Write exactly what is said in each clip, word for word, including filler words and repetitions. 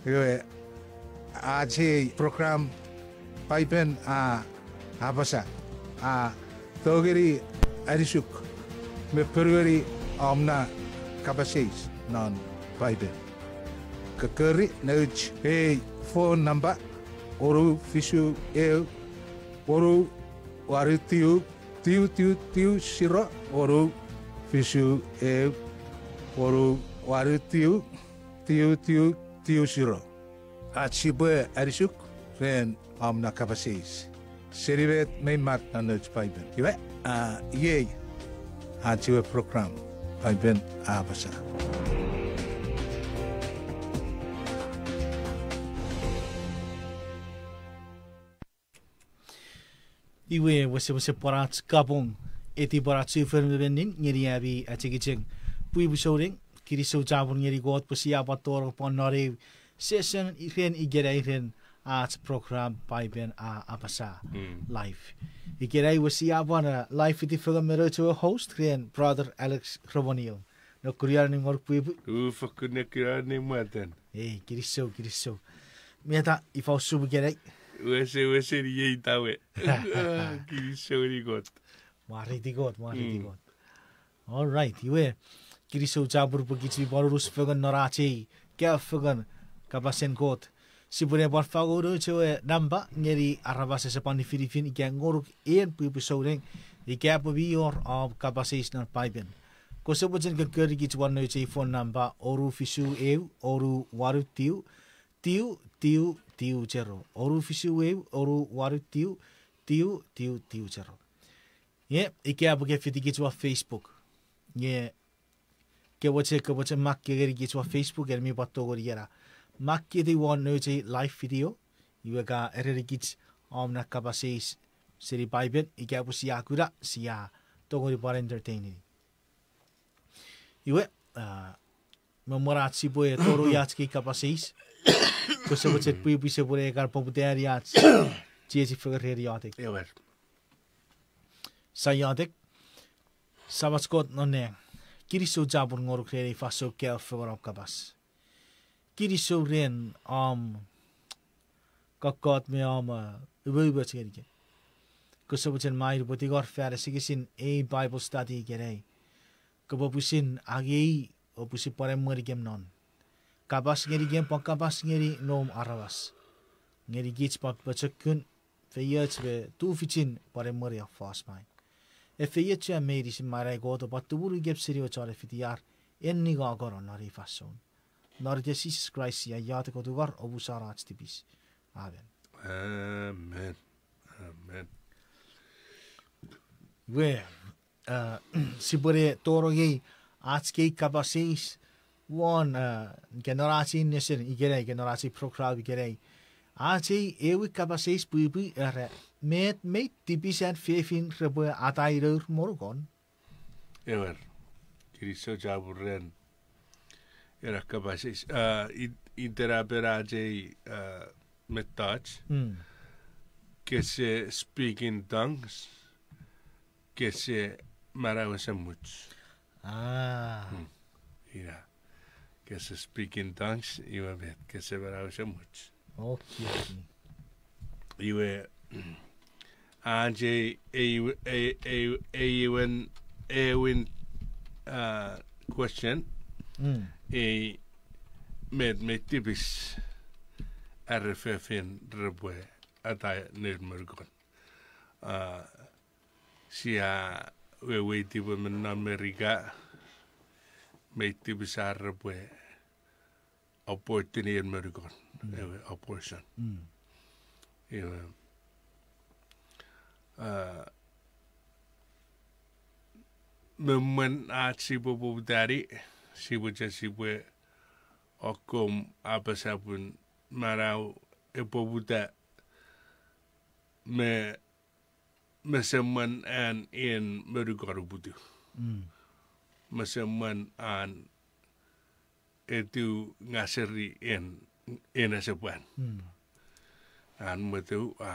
Iwe, ach ei program Paipen a apasa, a tongeni anisuk me ponueni om na kapas eis non Paipen. Kokkori nouch ei phone number, wonu fisu eu, wonu wanu tiu, tiu tiu tiu zero, wonu fisu eu, wonu wanu tiu, tiu tiu tiu zero. Ach sipwe anisuk ren om na kapas eis seni met mei mak non nouch Paipen. Iwe, a, iei ach ewe program Paipen a apasa. Iwe, wesewesen pwan ach kapong eti pwan ach sufon me mennin ngeni ami achengicheng pwipwi souneng. Kinisou chapur ngeni Kot pwe sia pwan tonong pwan non eu session ren ikenai ren ach program Paipen a apasa live. Ikenai we sia pwan, a, live fiti fengen me nouch ewe host ren Brother Alex Romaniel. Nokunion ngonuk pwipwi. U, fokkun nokunion ne mwaten. Ei, kinisou, kinisou. Meta, ifa usun ikenai? Wesewesen iei ita we. Kinisou ngeni Kot. Mwareiti Kot, mwareiti Kot. All right, iwe, kinisou chapur pwe kich mi pwan unus fengen non ach ei kaeo fengen kapasen Kot. Sipwe ne pwan fangeno nouch ewe nampa ngeni aramas ese pwan nifinifin ika ngonuk en pwipwi souneng, ika pwe mi wor om kapas eis non Paipen. Kose mochen kokkori kich won nouch ei phone nampa, wonu fisu eu, wonu wanu tiu, tiu tiu tiu zero. Wonu fisu eu, wonu wanu tiu, tiu tiu tiu zero. Nge ika pwe ke fiti kich won Facebook, nge ke mochen, ke mochen mak ngeni kich won Facebook, en mi pwan tongeni ena. Mak ngeni won nouch ei live video, iwe ka ereni kich om na kapas eis seni Paipen, ika pwe sia kuna, sia tongeni pwan entertain-ini. Iwe, a, me mwen ach sipwe tonong ach kei kapas eis, kose mochen pwipwi sipwe ne kan poputani ach chiechi fengen ren iotek. Ewer. Sia iotek. Samach Kot non nang, kinisou chapur ngonuk ren ei fansoun kaeo fengen om kapas. Kinisou ren om kokkot me om, a, umoumoch ngenikem. Kose mochen mei pwan tingor fan asengesin ei Bible study ikenai. Kopwe pwisin angei o pwisin pwan emwenikem non. Kapas ngenikem pwan kapas ngeni noum aramas. Ngenikich pwan pochokun, feioch me tufichin pwan emweni om fos main. Efeiochua meinisin, Maing Kot, o pwan tumunukem seni ewe chon efitiar, en ningokono non ei fansoun. Non iten Jises Kraist sia iotek o tungor o musano ach tipis. Amen. Amen. Amen. Iwe, a, sipwe ne tonong ei ach kei kapas eis won, a, ika non ach ei nesen ikenai, ika non ach ei program ikenai. Ach ei ewe kapas eis pwipwi era, met mei tipis an fefin repwe atai nour monukon? Ewer, kinisou chapur ren ena kapas eis, a, it-, itenapen ach ei, a, mettoch. Kese speak in tongues, kese manau esemuch. A. Ina. Kese speak in tongues, iwe met, kese manau esemuch. Iwe, ach ei, ei, ei, ei, ei, ewin, ewin, a, question, ei, met mei tipis are fefin repwe atai nour monukon. A, sia weweiti pwe me non Merika, mei tipis ar repwe abort-ini nour monukon, ewe abortion. Iwe, a, me mwen ach sipwe poputani, sipwe chok sipwe akkom apasa pun manau e poputa me, me semwen an en monukon uputiw. Me semwen an etiw ngaseri en, en esepwan. An mwetew a,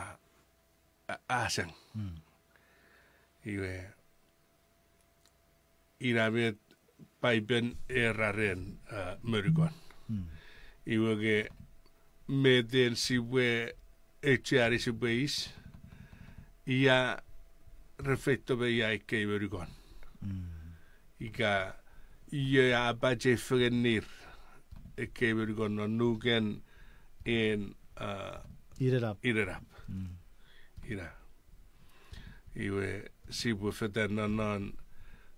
a, asang. Iwe, ina met Paipen era ren, a, monukon. Iwe ke, meten sipwe, echiani sipwe eis, ia re feito me ia ekkei monukon. Ika, ia a apache fengenir ekkei monukon non nuken en, a, Inenap. Inenap. Ina. Iwe sipwe fetan non, non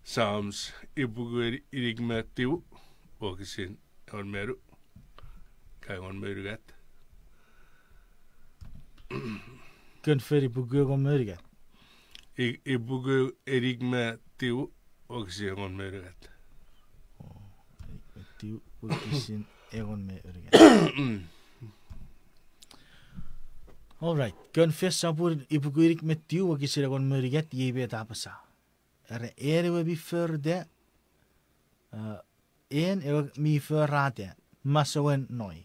Psalms ipuku inik me tiu, wokisin engon me wonu, ika engon me unungat. Kon fen ipuku engon me unungat. I-, ipuku inik me tiu, wokisin engon me unungat. O, inik me tiu, wokisin engon me unungat. All right. Kon fen sopun ipuku inik me tiu, wokisin engon me unungat, iei met a apasa. Era, en ewe mi forata, a, en ewe mi forata masouen noi,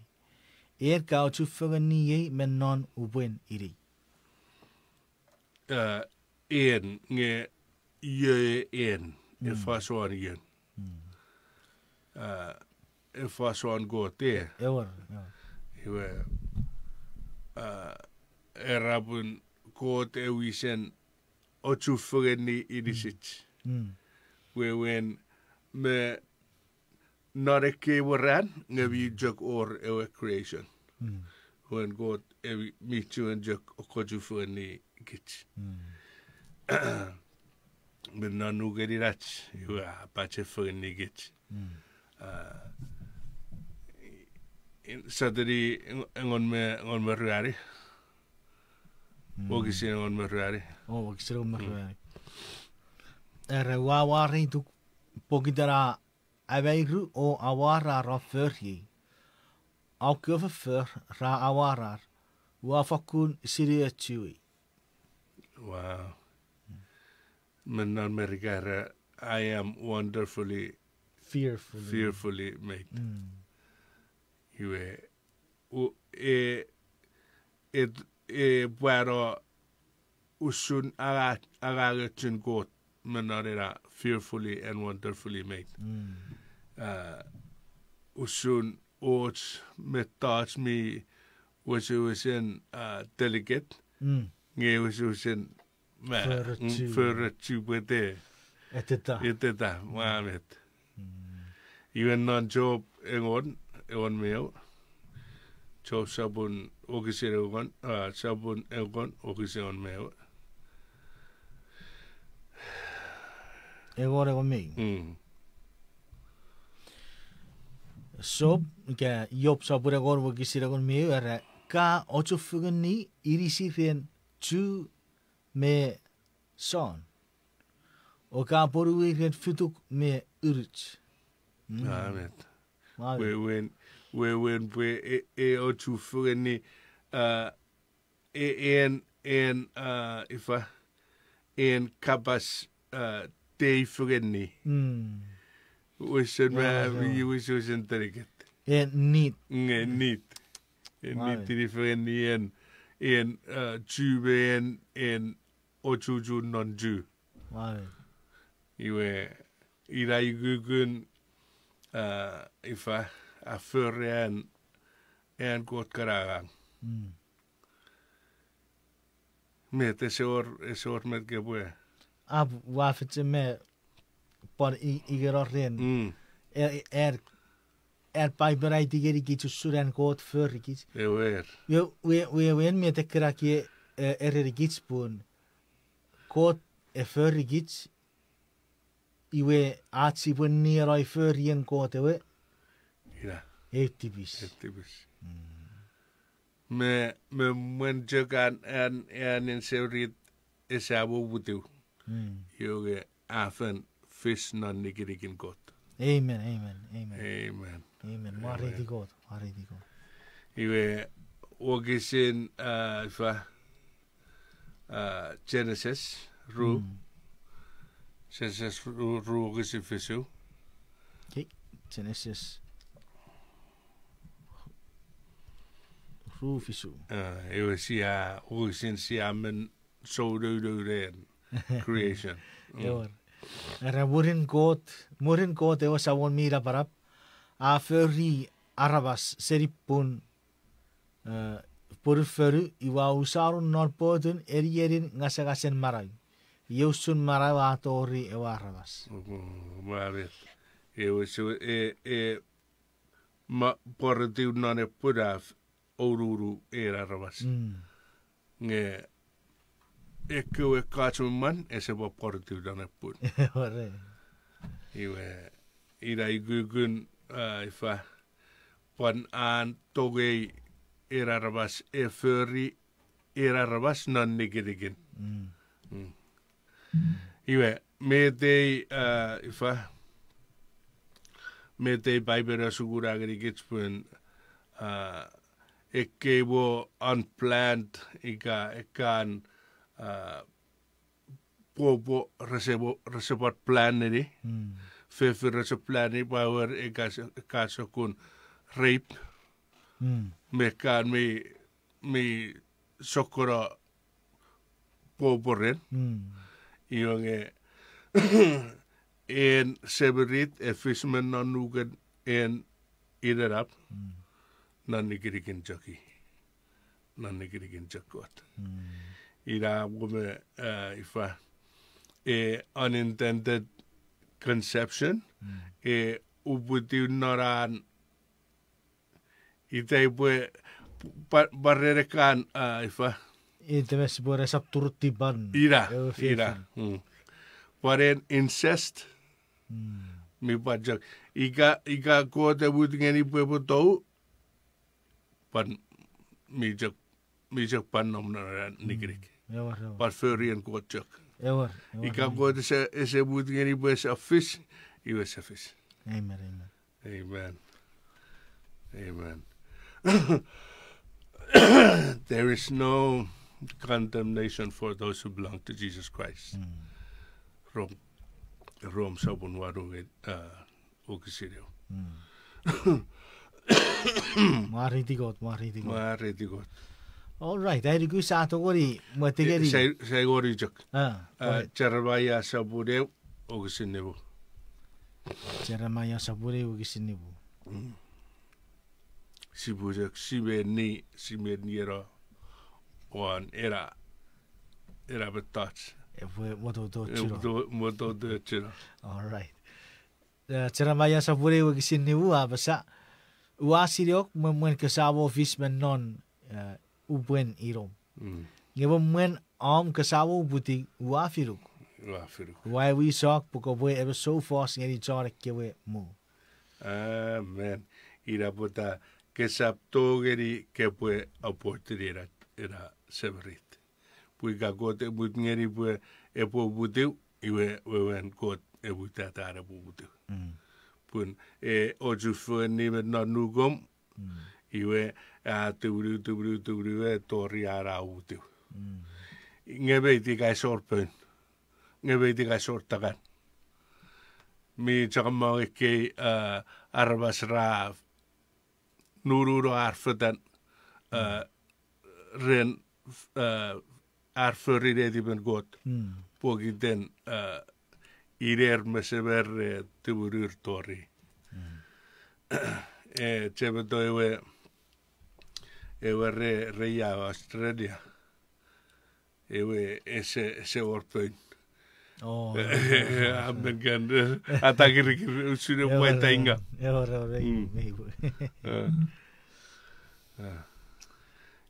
en ka ochufengeni iei me non upwen inei. A, en, nge iei en, e fos won ion. A, e fos won Kot, e. Ewer, ewer. Iwe, a, era pun Kot e wisen ochufengeni inisich. Wewen me non ekkei mwiran nge mi chok wor ewe creation. Wen Kot e mi, mi chuen chok okkochufengeni kich. Me non nuken inach, iwe a apache fengeni kich. A, in, sotuni engon me, engon me ruanu. Wokisin engon me ruanu. O, wokisin engon me ruanu. Era, ua wareituk pokiten a amairu o amwarar om fori ei. Om kewe foffor ra amwarar, ua fakkun sinei ochuei. Wow. Me non Merika era, I am wonderfully, fearfully made. Iwe, e, e, e pwano usun angangochun Kot me non ena fearfully and wonderfully made. A, usun och mettoch mi wesewesen, a, delicate, nge wesewesen ma, forochu pwete. Eteta. Eteta, mwa met. Iwe non Job engon, engon me eu. Job sopun wokisin engon, a, sopun engon, wokisin engon me eu. Engon, engon me eu. Job, ika Job sopun engon wokisin engon me eu, era, ka ochufengeni inisi ren chu me son, o ka ponueni ren fituk me unuch. Amen. Wewen, wewen pwe e, e ochufengeni, a, e, en, en, a, ifa, en kapas, a, tei fengeni. Wesen ma, mi wesewesen delicate. En nit. Nge nit. En nit ini fengeni en, en, a, chu me en, en ochuchun non chu. Iwe, ina ukukun, a, ifa, a fori an, an Kot kana angang. Met ese wor, ese wor met kepwe. Ap, ua feche me pwan i-, ikeno ren. E, e, er, er Paipen aiti ngenikich usun an Kot forikich. Ewer. Iwe, we, wewen met ekkena kie, e, erenikich pun Kot e forikich, iwe ach sipwe nieno forien Kot ewe. Ina. Eu tipis. Eu tipis. Me, me mwen chok an, an, an en semirit esamo uputiw. Iwe a fen fis non nikinikin Kot. Amen, amen, amen. Amen. Amen. Mwareiti Kot, mwareiti Kot. Iwe wokisin, a, ifa, a, Genesis ru. Genesis ru, ru wokisin fisu. Okay, Genesis ru fisu. A, iwe sia, wokisin sia men sounounou ren creation. Ewer. Era mwirin Kot, mwirin Kot ewe Samon mi Napanap a fori aramas seni pun Eh, ponu fonu, iwe a usano non potun enienin ngasangasen manau. Iei usun manau a tori ewe aramas. Mwaret. Ewe se, e, e, ma, pwaratiw non epun a f-, oununu en aramas. Nge ekkewe ekkoch me mwan ese pwan pwaratiw non epun. Iwe, ina ukukun, a, ifa, pwan an tongei en aramas e fori en aramas non nikinikin. Iwe, met ei, a, ifa, met ei Paipen a sukuna ngenikich pun, a, ekkei mo unplanned ika ekkan, a, pwopwo rese pwan, rese pwan plan-eni. Fefin rese plan-eni pwe a wor ekka, ekkan sokkun rape. Me ekkan mi, mi sokkono pwopwo ren. Iwe nge en semirit e fis me non nuken en inenap. Non nikinikin chok i. Non nikinikin chok Kot. Ina mo me, a, ifa, e unintended conception, e uputiw non an ita pwe pwa-, pwan ren ekkan, a, ifa. Ita me sipwe resap turutiw pwan. Ina, ina. Pwan en incest. Mi pwan chok. Ika, ika Kot e mut ngeni pwe epwe tou, pwan mi chok, mi chok pwan nom non ena nikinik. Pwan forien Kot chok. Ika Kot ese, ese mut ngeni pwe ese fis, iwe ese fis. Amen, amen. Amen. Amen. There is no condemnation for those who belong to Jesus Christ. Rom, Rom sopun wanu, a, wokisin ew. Mwareiti Kot, mwareiti Kot. Mwareiti Kot. All right, ai nuku sa tongeni, mwa tingeni. Sai, sai ngori chok. A, Jeremaia sopun ew, wokisin nimu. Jeremaia sopun ew, wokisin nimu. Sipwe chok simenni, simenni ena, won ena, ena mettoch. Epwe mototochuno. Epwe mototochuno. All right. A, Jeremaia sopun ew, wokisin nimu a apasa, ua sinei ok mwen, mwen kesamo fis me non, a, upwen inom. Nge mwen, mwen om kesamo uputiw ua finuk. Ua finuk. Ua wisok pwe kopwe emon soufos ngeni chon ekkewe mu. Amen. Ina pwata kesap tongeni kepwe abortini ena, ena semirit. Pwe ika Kot e mut ngeni pwe epwe uputiw, iwe wewen Kot e mut ata an epwe uputiw. Pun e ochufengeni me non nukom, iwe a tumunu, tumunu, tumunu, e tori an a uputiw. Nge mei ika ese wor poun. Nge mei ika ese wor takan. Mi chok mong ekkei, a, aramas ra nununo ar fetan, a, ren, a, ar fori netipen Kot. Pokiten, a, iner me semer re tumunur tori. E, chemeto ewe, ewe re, re ia Australia. Ewe ese, ese wor poun. A men kan, a takirikir usun ewe mwaita inga.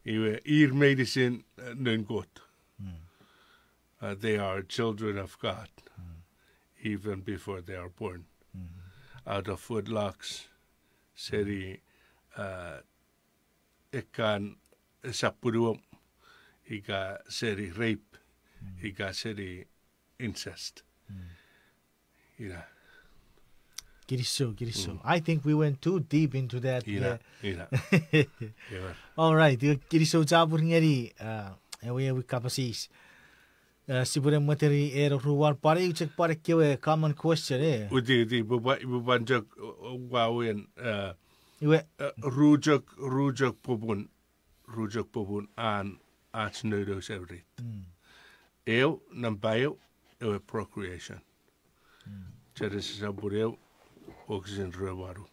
Iwe, ir meinisin, a, noun Kot. Uh, they are children of God, even before they are born. Out of wedlocks, seni, uh, ekkan esap punuom, ika seni rape, ika seni incest. Ina. Kinisou, kinisou. I think we went too deep into that. Ina, ina. All right, kinisou chapur ngeni, uh, ewe, ewe kapas eis. Uh, sipwene mweteri eno ruwan pwan eu chok pwan ekkewe common question, e. Uti, uti, pwan chok, uh, wawen, uh, iwe, uh, ru chok, ru chok popun, ru chok popun an ach nounou semirit. Eu, nampa eu, ewe procreation. Genesis sopun eu, wokisin rue me wanu.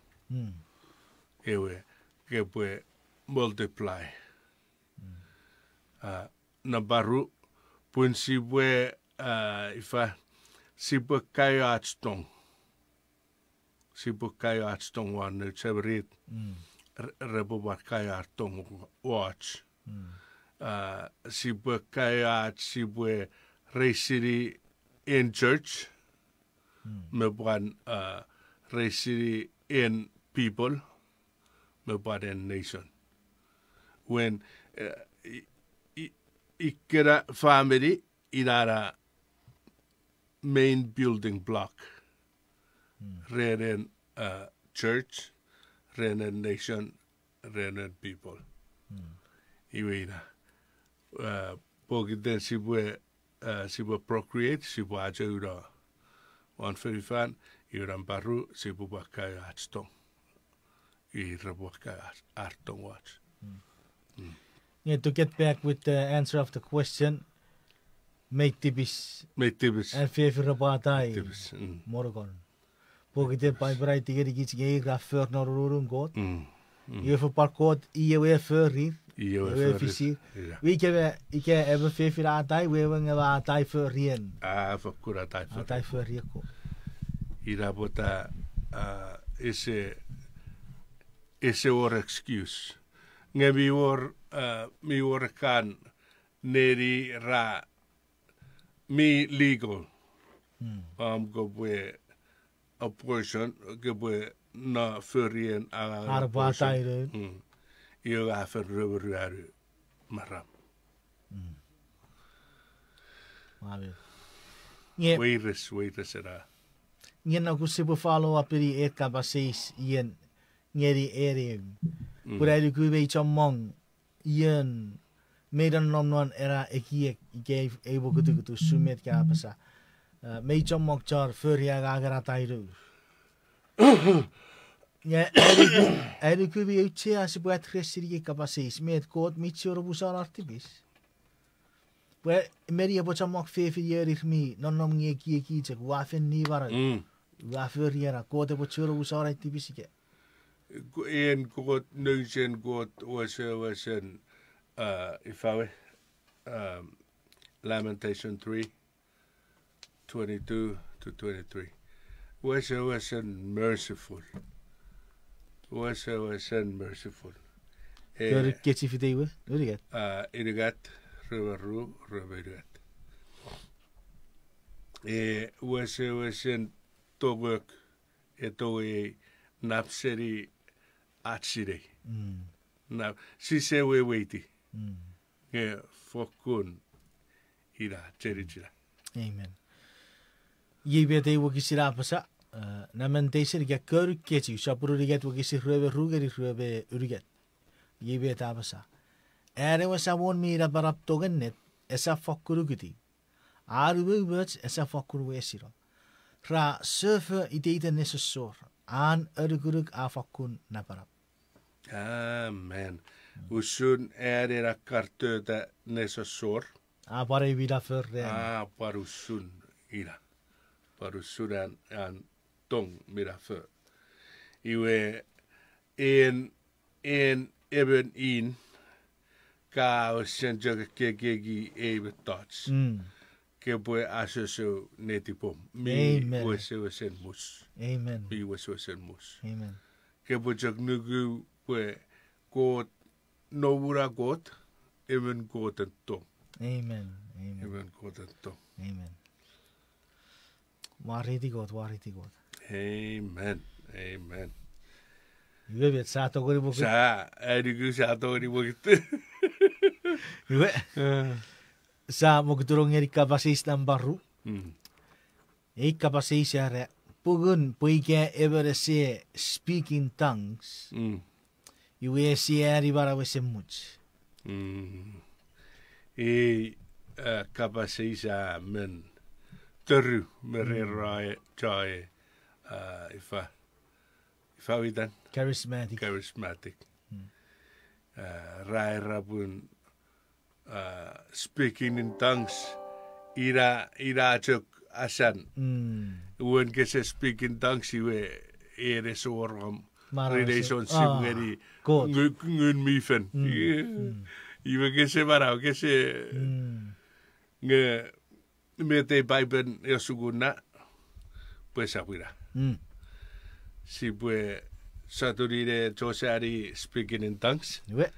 Ewe, kepwe multiply. A, nampa ru, pun sipwe, a, ifa, sipwe kaeo ach tong. Sipwe kaeo ach tong won nouch semirit, r-, repwe pwan kaeo ar tong woch. A, sipwe kaeo ach, sipwe raisini in church, me pwan, a, raisini in people, me pwan in nation. When, a, i-, i-, ikkena famini, ina na main building block. Ren en, a, church, ren en nation, ren en people. Iwe ina. A, pokiten sipwe, a, sipwe procreate, sipwe achouno won fonufan, iwe nampa ru, sipwe pwan kaeo ach tong. I repwe kaeo ar, ar tong woch. Nge to get back with the answer of the question, mei tipis. Mei tipis. An fefin repwe atai tipis, monukon. Pokiten Paipel a aiti ngenikich nge ir ra for non nonun Kot. Iwe fen pwan Kot i ewe forir, i ewe fisir. Ika, ika emon fefin a atai, wewen nge a atai forien. A, fokkun atai forien Kot. Ina pwata, a, ese, ese wor excuse. Nge mi wor, a, mi wor ekkan neni ra mi legal. Om kopwe abortion, kopwe no forien angang abortion. Iwe a fen ruewe ruanu maram. Weires, weires ena. Nge nokun sipwe follow up eni ei kapas eis ien ngeni eni. Pun ai nuku mei chommong ien mei nonnom non ena ekiek ika ei, ei wokitukut usun met ka apasa. A, mei chommong chon fori angangen atai nour. Nge ai nuku, ai nuku mi auchea sipwe address eni ei kapas eis, met Kot mi chiwen omusano ar tipis. Pwe meni epwe chommong fefin ien ir mi nonnom nge ekieki chok ua fen nimanau. Ua fori ena, Kot epwe chiwen omusano ai tipis ika. En Kot, nouch en Kot, wesewesen, a, ifa we, a, Lamentation three, twenty-two to twenty-three. Wesewesen merciful. Wesewesen merciful. E, Kori kechiw fite iwe, unungat. A, unungat, rue me ru, rue me unungat. E, wesewesen tongok, e tongei nap seni ach sinei. Nap sise weweiti. Nge fokkun ina, cheni china. Amen. Iei met ei wokisin a apasa, a, Lamentation ika Kori kechiw, sopun unungat wokisin rue me ru ngeni rue me unungat. Iei met a apasa. An ewe Samon mi napanap tong ennet, esap fokkun ukutiw. An umoumoch esap fokkun wesino. Ra sofo iteiten nesosor, an anukunuk a fokkun napanap. Amen. Usun an ena kar tota nesosor. A pwan ei mi nafor ren. A pwan usun ina. Pwan usun an, an tong mi nafor. Iwe en, en emon in ka wesen chok ekieki ei mettoch. Kopwe asoso netipom. Mi wesewesen mus. Mi wesewesen mus. Kopwe chok nuku pwe Kot, noum na Kot, emon Kot en tong. Emon Kot en tong. Mwareiti Kot, mwareiti Kot. Amen. Amen. Iwe met sia tongeni mokut. Sia, ai nuku sia tongeni mokut. Iwe. Sia mokutuno ngeni kapas eis nampa ru. Ei kapas eis a era, pungun pwe ika emon ese speak in tongues, iwe ese ani manau esemuch. Ei, a, kapas eis a men toru me rera e, choe, a, ifa, ifa witan? Charismatic. Charismatic. A, ra era pun, a, speaking in tongues, ina, ina chok asan. Wen kese speak in tongues iwe, en ese wor om Manau ese, relationship ah, ngeni Kot. Ngu-, Ngun mi Fel. Mm, mm. Iwe kese manau, kese, mm, nge met ei Paipen a sukuna, pwe sap ina. Mm. Sipwe sotuni ne chosani speaking in tongues. Iwe.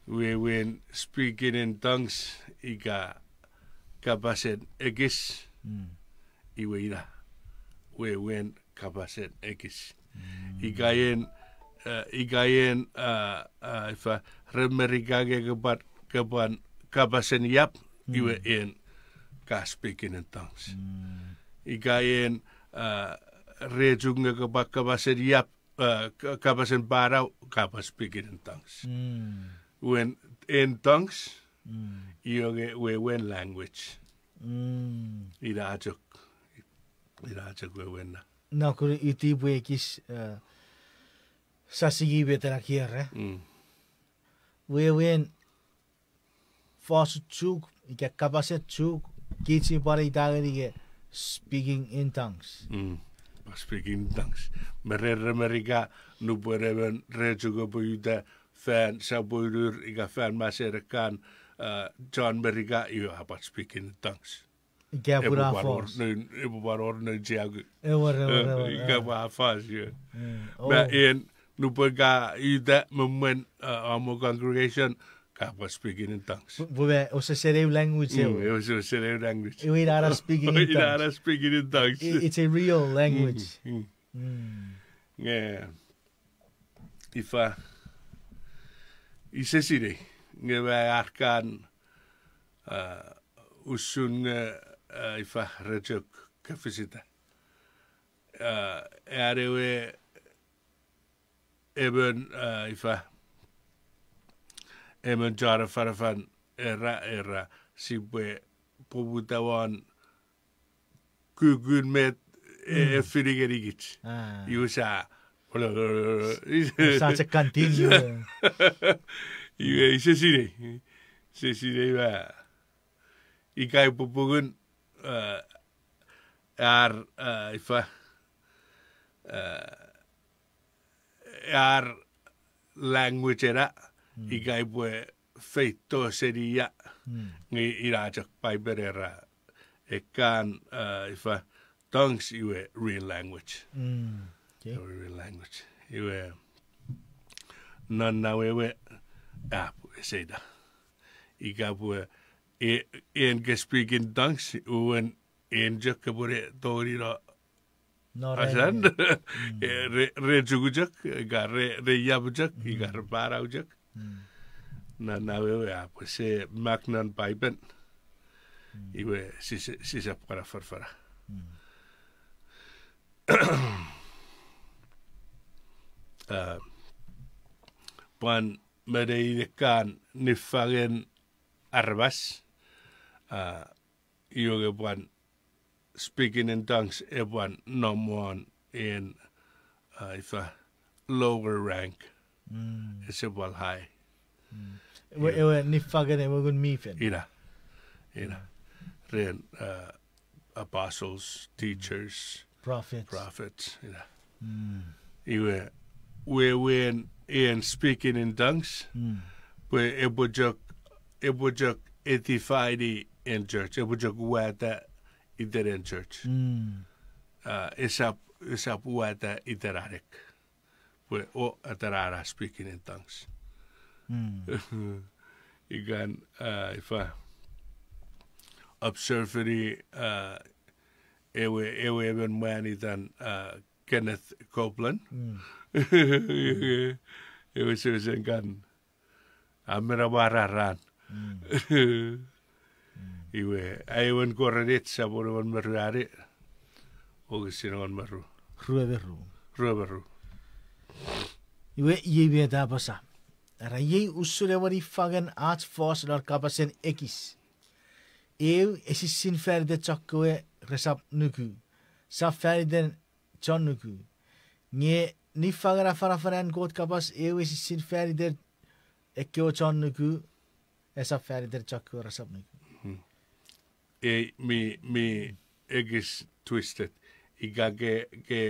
Wewen speaking in tongues ika kapasen ekis. Mm. Iwe ina. Wewen kapasen ekis. Mm. Ika en, eh, ika en, eh, eh, ifa, re Merika nge kopwe, kopwe kapasen iap, mm, iwe en ka speaking in tongues. Mm. Ika en, eh, re Chuuk nge kopwe kapasen iap, eh, ka-, kapasen panau, kopwe speaking in tongues. Mm. Wewen en tongues, mm, iwe nge wewen language. Mm. Ina chok. Ina chok wewen na. Nokun iti pwe ekis, eh, sia sinei met ena kere. Mm. Wewen fosun Chuuk, ika kapasen Chuuk, kich mi pwan eita ngeni nge speaking in tongues. Mm. Speaking in tongues. Me re, re Merika, nupwen emon re Chuuk epwe uta fan sopwonur ika fan masen ekkan, eh, chon Merika, iwe a pwan speaking in tongues. Ika pwe epwe a pwan wor fos. Noun, epwe pwan wor noun chiaku. Ewer, ewer, eh, ewer, ika, eh, pwe a fos, iwe. Mm, me, oh, en, nupwen ka uta me mwen, eh, om we congregation, ka pwan speaking in tongues. Pwe, pwe me ouse sense eu language, mm, ewe. Ouse, ouse sense eu language. Iwe ina ena speaking in tongues. Ina ena speaking in tongues. I-, it's a real language. Mm, mm. Mm. Nge, ifa, ise sinei, nge me ar kan, ah, usun nge, ah, ifa, re chok kefisita. Ah, an ewe, emon, ah, ifa, emon chon afanafan era, era, sipwe poputa won kukun met e, mm, e fini ngenikich. Ah. Iwe sa, sa chok continue. Iwe ise sinei. Ise sinei iwe. Ika pwe pungun, eh, ar, eh, ifa, eh, ar language ena, mm, ika pwe feito seni ia, mm, nge ina chok Paipen era, ekkan, eh, ifa, tongues iwe real language. Mm, okay. Iwe real language. Iwe, non na wewe, ah, pwe ese ina. Ika pwe, e, en ke speak in tongues, wewen en chok kopwe ne tongeni no, no, asan, mm, e, re, re Chuuk chok, ika re, re iap chok, ika, mm, re panau chok. Mm. Na, na wewe a pwe ese mak non Paipen. Mm. Iwe sise, sisap kana fanafana. Mm. Ah, pwan me nein ekkan niffangen aramas, ah, iwe nge pwan speaking in tongues e pwan nom won en, ah, ifa, lower rank. Mm. Ese pwan high. Mm. Ewe, iwe, ewe niffangen ewe Ngun mi Fel. Ina. Ina. Mm. Ren, ah, apostles, mm, teachers, prophets. Prophets, ina. Mm. Iwe, wewen en speaking in tongues, mm, pwe epwe chok, epwe chok edify-ni en church, epwe chok wata iten en church. Mm. Ah, esap, esap wata iten anek. Pwe o, atana na speaking in tongues. Mm. Ikan, ah, ifa, observe-ni, ah, ewe, ewe emon mwan itan, ah, Kenneth Copeland. Mm. Ewe sesen kan a men amwarar an. Mm. Mm. Iwe, aewin Korint sopun engon me ruanu, wokisin engon me ru. Rue me ru. Rue me ru. Iwe, iei met a apasa. Era iei usun ewe niffangen ach fos non kapasen ekis. Eu esissin faniten chokkewe resap nuku. Sap faniten chon nuku. Nge niffangen afanafanan Kot kapas eu esissin faniten ekkewe chon nuku, esap faniten chokkewe resap nuku. Hmm. Ei mi, mi ekis twisted. Ika ke, ke,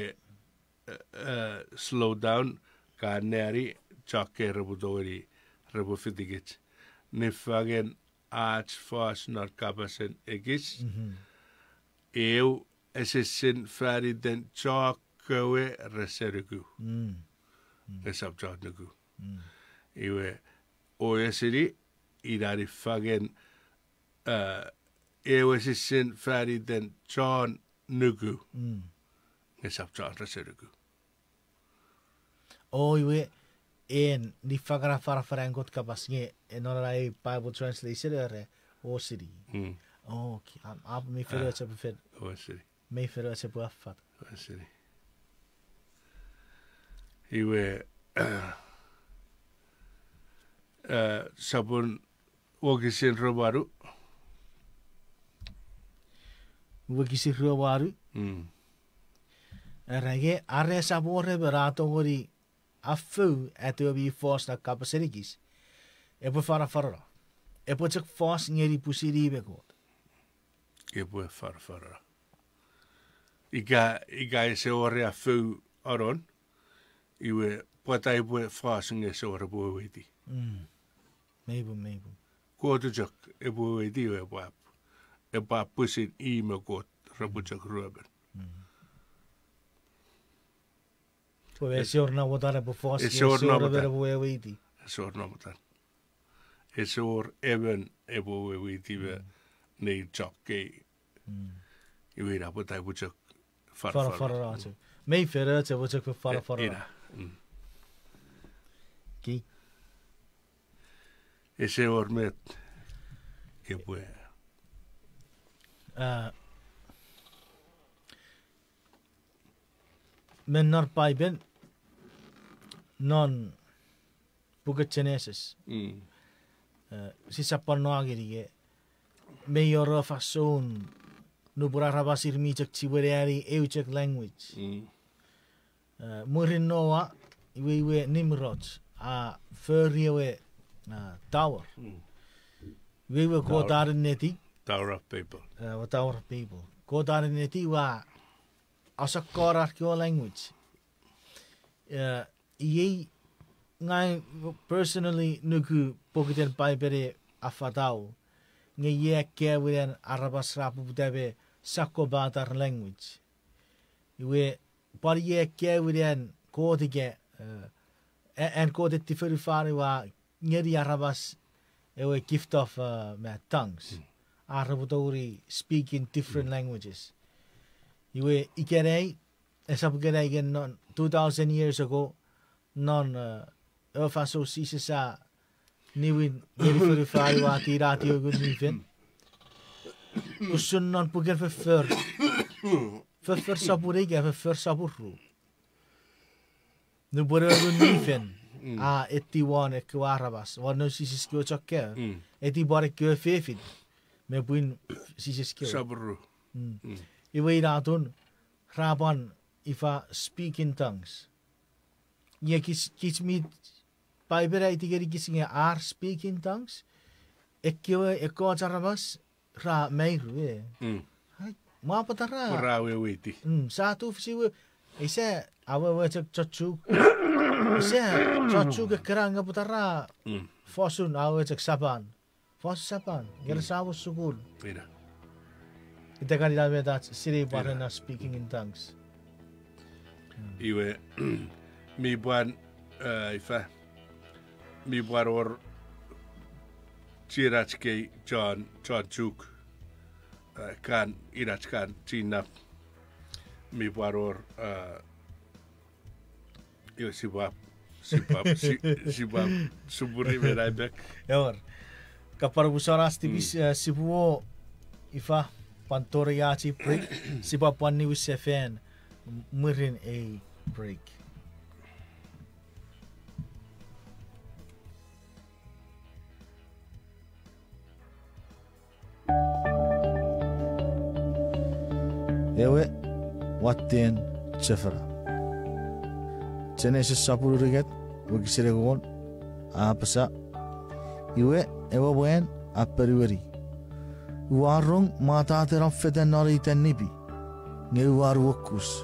eh, eh, slow down, ka nani, choke repwe tongeni, repwe fitikich. Niffangen ach fos non kapasen ekis, eu esisin fan iten chok kewe rese nuku. Esap chon nuku. Iwe, o esini, ina niffangen, eh, eu esisin fan iten chon nuku. Esap chon rese nuku. O iwe, en, niffangen a fanafanan Kot kapas nge, e non ena ei Bible translation era, o sini. Okay, a, a, mi fen eche pwe fen. O sini. Mi fen eche pwe affat. O sini. Iwe, eh, sopun wokisin ruemanu. Wokisin ruemanu. Era nge, are esap wor emon a tongeni afou atewe mi fos non kapasen ekis, epwe fanafanano. Epwe chok fos ngeni pwisin i me Kot. Epwe fanafanano. Ika, ika ese wor afou anon, iwe pwata epwe fos nge ese wor epwe weweiti. Mei pun, mei pun. Kot chok epwe weweiti iwe epwap. Epwap pwisin i me Kot repwe chok ruemon. Pwe ese wor namotan epwe fos, ese wor namotan epwe weweiti. Ese wor namotan. Ese wor emon epwe weweiti me nei chok kei. Iwe ina pwata epwe chok fanafanano. Mei fen eche epwe chok fanafanano. Ina. Kei. Ese wor met epwe. Ah, me non Paipen, non puken Genesis. Eh, sisap pwan no ngeni ke, mei wor fansoun nupwen aramas ir mi chok chiwen ani eu chok language. Eh, mwirin Noa, iwe, iwe Nimrod a fori ewe, ah, tower. Iwe, iwe Kot a nenneti. Tower of Babel. Eh, ewe Tower of Babel. Kot a nenneti iwe a asokkono ar kewe language. Eh, iei ngang personally nuku pokiten Paipen a fatau, nge iei ekkewe ran aramas ra poputa me sakkopat ar language. Iwe, pwan iei ekkewe ran Kot ika, eh, a-, an Kot eti fonufan iwe a ngeni aramas ewe gift of, uh, ma tongues. Ar repwe tongeni speak in different languages. Iwe ikenai, esap ikenai, ika non two thousand years ago, non, uh, ewe fansoun Jises a niwin ngeni fonufan iwe a tinatiw ewe Ngun mi Fel. Usun non puken Foffor. Foffor sopun ika Foffor sopun ru. Nupwen ewe Ngun mi Fel a eti won ekkewe aramas, won noun Jises kewe chok kewe, eti pwan ekkewe fefin me pwin Jises kewe. Iwe ina atun ra pwan ifa speak in tongues. Iei kich, kich mi Paipen a aiti ngenikich nge ar speak in tongues, ekkewe ekkoch aramas ra mairu, e. Ai, mwa pwata ra weweiti. Sia tufich we, ise, awewe chok chochuk. Ise, chochuk ekkena nge pwata ra fosun awewe chok Sapan. Fosun Sapan, nge ra sa wor sukun. Ina. Ita kan ina met ach sinei pwan ena speaking in tongues. Iwe, mi pwan, eh, ifa, mi pwan wor chienach kei chon, chon Chuuk, eh, kan, inach kan chinnap. Mi pwan wor, eh, iwe sipwap, sipwap, si-, sipwap supuri me naipek. Ewer. Kapwan pusan ach tipis, eh, sipwe ifa, pwan tori ach ei break, sipwap pwan niwin sefan mwirin ei break. Ewe watten chofona. Genesis sopun unungat, wokisin engon, a apasa, iwe, ewe mwan a ponueni, ua rong mwataten om fetan non ei tanipi, nge ua nuokus,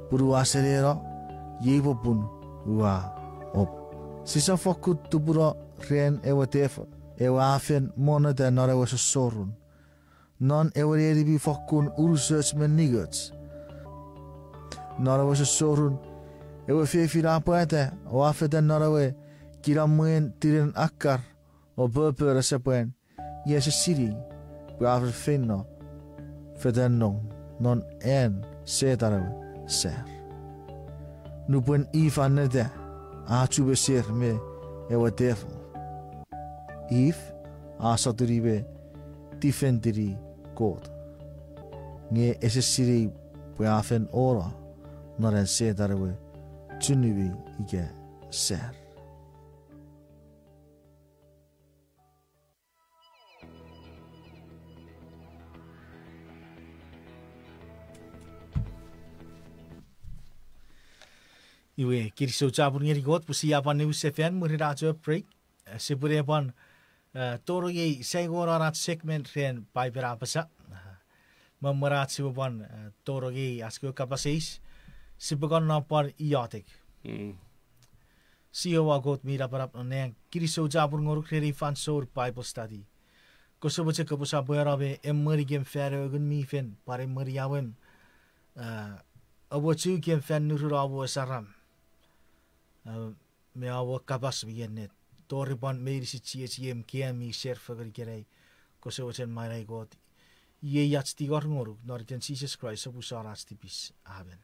pun ua seneno, iei popun ua op. Sisap fokkun tupuno ren ewe tefin, ewe a fen monneta non ewe sossorun. Non ewe neni mi fokkun unusoch me ningoch. Non ewe sossorun, ewe fefin a pwata o a fetan non ewe kinamwen tinen akkar o popon asepwan, nge ese sinei pwe a fen feino fetan non, non an Setan ewe sar. Nupwen If a neta, a chu meser me ewe tefin. If a sotuni me tifentini Kot. Nge ese sinei pwe a fen ono non an Setan ewe chunumi ika sar. Iwe, kinisou chapur ngeni Kot pwe sia pwan niwin sefan mwirin ach ewe break. Eh, sipwene pwan, eh, tonong ei saingonon ach segment ren Paipen a Apasa. Eh, me mwen ach sipwe pwan, eh, tonong ei ach kewe kapas eis, sipwe kon no pwan iotek. Jiowa Kot mi napanap non nang, kinisou chapur ngonuk ren ei fansoun Bible study. Kose mochen kopwe sopweno me emwenikem fan ewe Ngun mi Fel, pwan emweni awem, eh, amwochukem fan nurun om we saram. Eh, me om we kapas mi ennet. Tori pwan meinisin chiechiem kewe mi ser fengen ikenai. Kose mochen manai Kot. Iei ach tingor ngonuk non iten Jises Kraist, sopuson ach tipis. Amen.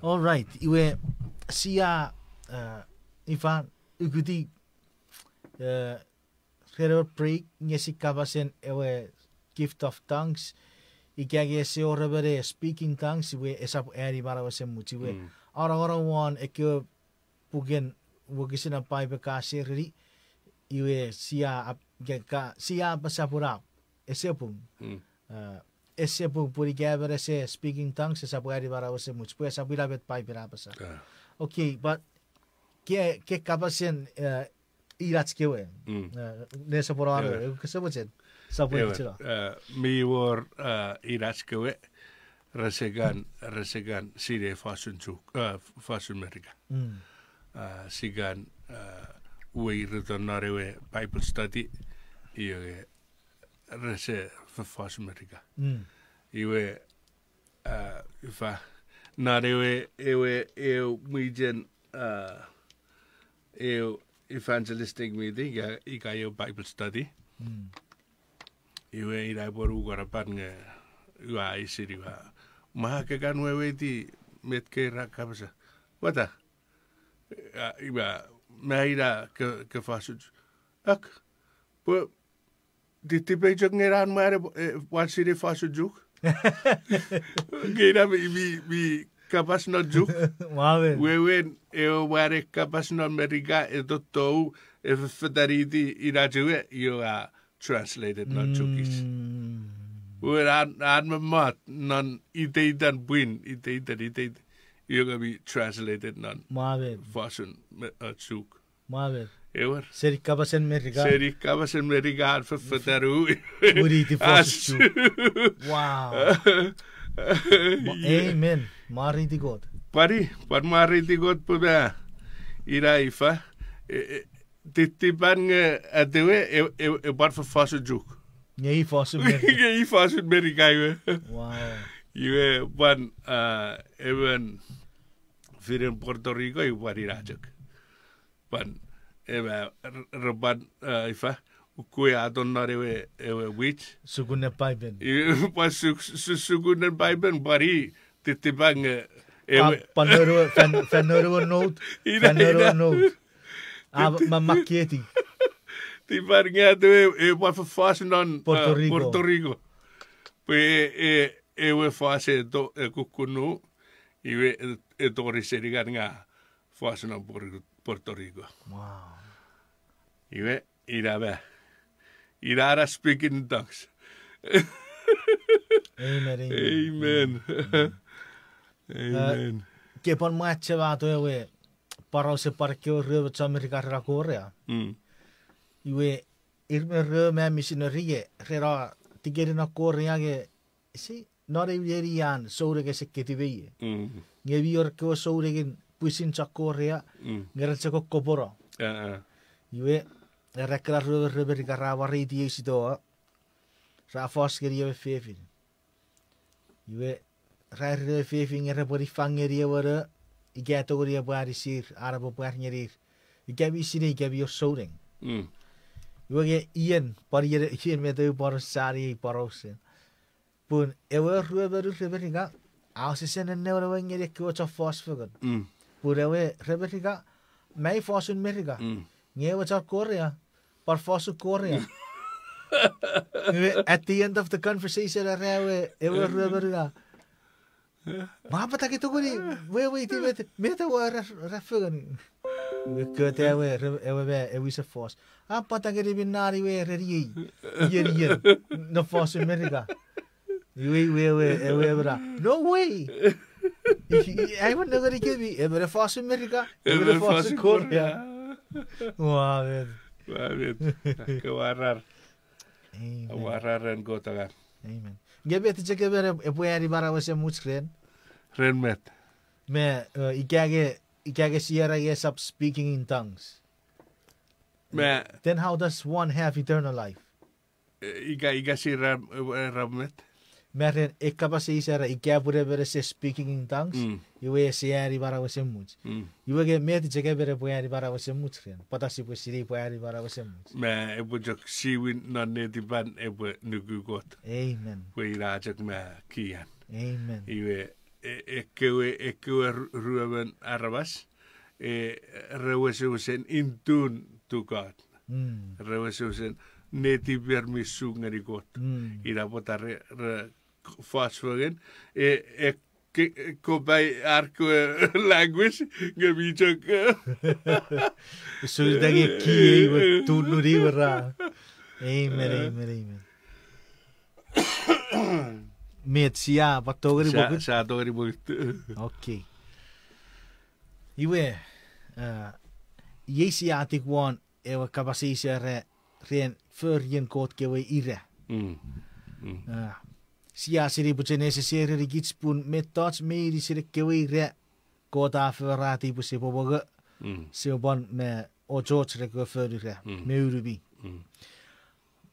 All right, iwe sia, eh, ifa, ukuti, eh, ren ewe break nge si kapasen ewe gift of tongues, ika nge ese wor emon e speaking tongues, iwe esap ani manau esemuch, iwe anongonong won ekkewe puken wokisin non Paipen ka sereni, iwe sia ap-, ke ka, sia apasa pun ap, ese pung. Eh, ese pung pun ika emon ese speaking tongues, esap ani manau esemuch, pwe esap ina met Paipen a apasa. Okay, but ke, ke kapasen, eh, inach kewe, eh, ne soponon ewe, kose mochen sopweno. Eh, mi wor, eh, inach kewe, rese kan, rese kan sinei fosun Chuuk, eh, fosun Merika. Eh, si kan, eh, weirito non ewe Bible study, iwe rese fo-, fosun Merika. Iwe, eh, ifa, non ewe, ewe, eu mwichen, eh, eu evangelistic meeting, ika, ika eu Bible study. Iwe ina pwe ua kan apan nge ua eisini ua, ma ke kan weweiti met ke ra kapas? Wata? Ah, iwe, ma ina ke, ke fosun Chuuk? Ak, pwe titipei chok nge ina mwan e, e, pwan sinei fosun Chuuk. Nge ina mi, mi, mi kapas non Chuuk. Wewen ewe mwan e kapas non Merika e totou, e fefetaniti inach ewe, iwe a translated non Chuukis. Wewen an, an mommot non iteitan pwin, iteitan, iteit-, iwe nge mi translated non fosun me-, eh, Chuuk. Ewer. Seni kapasen Merika. Seni kapasen Merika an fefetanu. Winiti fosun Chuuk. Wow. Amen. Mwareiti Kot. Pwan, pwan mwareiti Kot pwe ma ina ifa, e, e, titipan nge atewe e, e, e pwan fo-, fosun Chuuk. Nge i fosun Merika. Nge i fosun Merika iwe. Iwe pwan, ah, emon finen Puerto Rico, iwe pwan ina chok. Pwan, ewe, r-, re pwan, eh, ifa, ukukun a tonong non ewe, ewe mwich. Sukunen Paipen. Iwe, pwan suk-, su-, sukunen Paipen, pwan i, titipan nge, ewe. Pwan noun ewe, fan, fan noun ewe note. Ina, fan noun ewe note. A, ma, makketi. Tipan nge atewe, e pwan fofos non, eh, Puerto Rico. Puerto Rico. Pwe, e, ewe fos e to-, e kukkunu, iwe, e, e tori seni kan nga fos non Puer-, Puerto Rico. Iwe, ina ma. Ina ena speaking in tongues. Amen, amen. Amen. Amen. Ke pwan mwachewato ewe, pwan ause pwan ekkewe ruemon chon Merika ren Korea. Iwe, ir me ruemon misineri e, reno tikeni non Korea nge, ese, non eu neni an souneng ese ketiw ie. Nge mi wor ekkewe souneng pwisin chok Korea, nge ra chok kokkopono. Iwe, era ekkena ruemon re Merika ra mwareiti ei sitoa, ra fos ngeni ewe fefin. Iwe, ra ereni ewe fefin nge repwe niffang ngeni ewe no, ika tongeni epwe anisir, are epwe pwar ngenir, ika mi sinei ika mi wor souneng. Iwe nge ien, pwan ien, ien met eu pworaus sani ei pworausen. Pun ewe ruemon re Merika, a wesewesen nennewen ewe ngeni ekkewe chon fos fengen. Pun ewe re Merika, mei fosun Merika. Nge ewe chon Korea, pwan fosun Korea. Iwe, at the end of the conversation, era ewe, ewe ruemon Merika, mwa pwata ke tongeni weweiti met, met ewe ra, ra fengen. Iwe, kota ewe, re, ewe me, ewe wisen fos, a pwata ngeni mi nani we ereniei, ien, ien, non fosun Merika. Iwe, iwe, ewe, ewe, ewe na, no way! Ai won nengeni kemi, emon fosun Merika, emon fosun Korea. Ua met. Ua met. Kewe arar. Amen. Aua ren Kot angang. Amen. Nge met chok emon epwe ani manau esemuch ren? Ren met? Me, uh, ika nge, ika nge sia era nge esap speaking in tongues. Me, then how does one have eternal life? Eh, ika, ika sia era, era met? Me ren ei kapas eis era ika pun emon ese speaking in tongues, iwe ese ani manau esemuch. Iwe nge met chok emon epwe ani manau esemuch ren? Pwata sipwe sinei pwe ani manau esemuch? Me epwe chok siwin non netipan epwe nuku Kot. Amen. Pwe ina chok me kian. Amen. Iwe, e, ekkewe, ekkewe ru-, ruemon aramas, e, re wesewesen in tune to God. Re wesewesen netiper mi su ngeni Kot. Ina pwata re, re fos fengen, e, e, ke, kopai ar kewe language, nge mi chok. Usun ita nge kiei we tununi we ra. Amen, amen, amen. Met sia pwan tongeni pokut? Sia tongeni pokut. Okay. Iwe, uh, iei sia tik won ewe kapas eis era ren forien Kot kewe ira. Uh, sia sinei pwe ese seri kich pun mettoch meinisin ekkewe ira Kot a forata pwe sipwe mongo, sipwe pwan me ochoch ren ekkewe fonu ra, me unumi.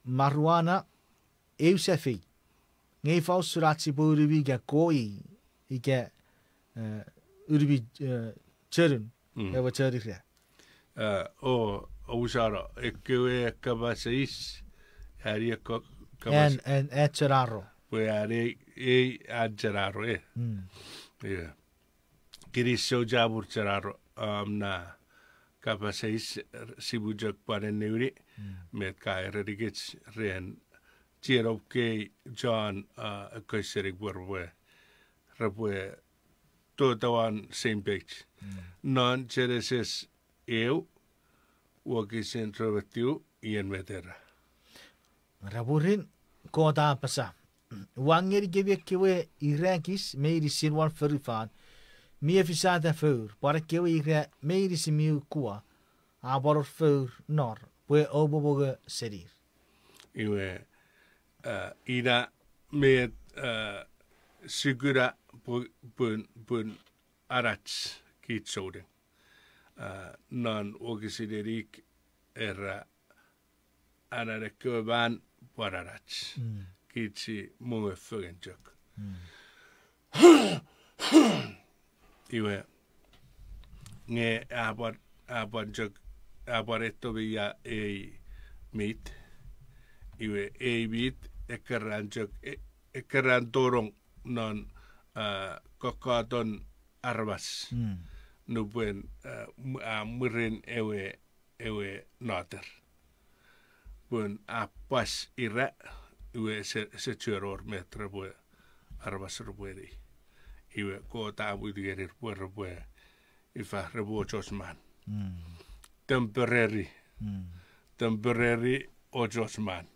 Marijuana, eu safei. Nge ifa usun ach sipwe unumi ika koi, ika, eh, unumi, eh, chonun, ewe chon ira? Eh, o, ousano, ekkewe kapas eis, ani ekkewe kapas, an, an, an chon aro. Pwe ani ei, ei an chon aro, e. Kinisou chapur chon aro, am, na kapas eis, sipwe chok pwan eniwini, met ka erenikich ren chienom kei John, uh, ekkoch seni pwe repwe, repwe tota won same page. Non Genesis eu, wokisin rue me tiu, ien met era? Ra pwirin, Kot a apasa, ua ngenikemi ekkewe ira ekis meinisin won fonufan, mi efisata four, pwan ekkewe ira meinisin mi ukua, a pwan wor four nor, pwe oupwe mongo senir. Iwe, uh, ina met, uh, sia kuna pun, pun, pun anach kich souneng. Uh, non wokisin enik era anan ekkewe man pwan anach. Kich si mongo fengen chok. Iwe, nge a pwan, a pwan chok, a pwan etto me ia ei meat. Iwe, ei meat, ekkeran chok, e-, ekkeran tonong non, uh, kokkoton aramas. Nupwen, uh, mw-, a mwirin ewe ewe noter. Pun a pwas ira, iwe ese, ese chuen wor met repwe, aramas repwe ni. Iwe Kot a mut ngenir pwe repwe, ifa, repwe ochoch man. Temporary. Temporary ochoch man.